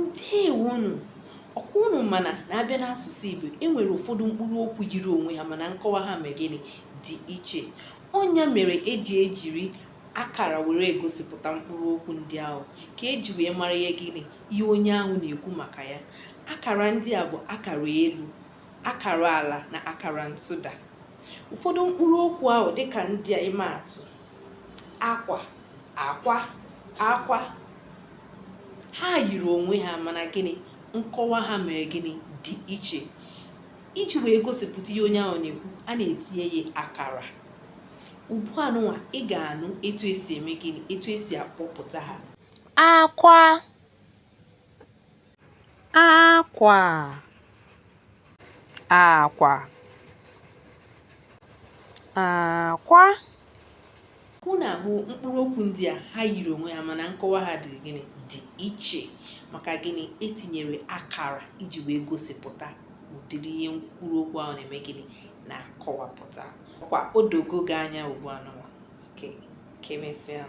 Ndewonu! Ọkwa unu ma na a bịa n'asụsụ Igbo, e nwere ụfọdụ mkpụrụ okwu yiri onwe ha mana nkọwa ha mee gịnị? Dị iche. Ọ nya mere eji ejiri akara were egosipụta mkpụrụ okwu ndị ahụ ka eji wee mara ihe gịnị ihe onye ahụ na-ekwu maka ya. Akara ndị a bụ akara elu, akara ala na akara ntụda. Ụfọdụ mkpụrụ okwu ahụ dịka ndị a ịma atụ akwa, akwa, akwa. Ha yiri onwe ha mana gịnị nkọwa ha mere gịnị dị iche. Iji wee gosipụta ihe onye ahụ na-ekwu, a na-etinye ya akara. Ugbu a nụnwa, ị ga-anụ etu esi eme gịnị etu esi akpọpụta ha. Akwa, akwa, akwa, akwa. Hụ na ahụ mkpụrụ okwu ndị a ha yiri onwe ha mana nkọwa ha dị gịnị dị iche maka gịnị etinyere akara iji wee gosipụta ụdịrị ihe mkpụrụ okwu ahụ na-eme gịnị na-akọwapụta. Ọkwa o dogo gị anya ugbu a nụnwa. Okay, ka emesịa.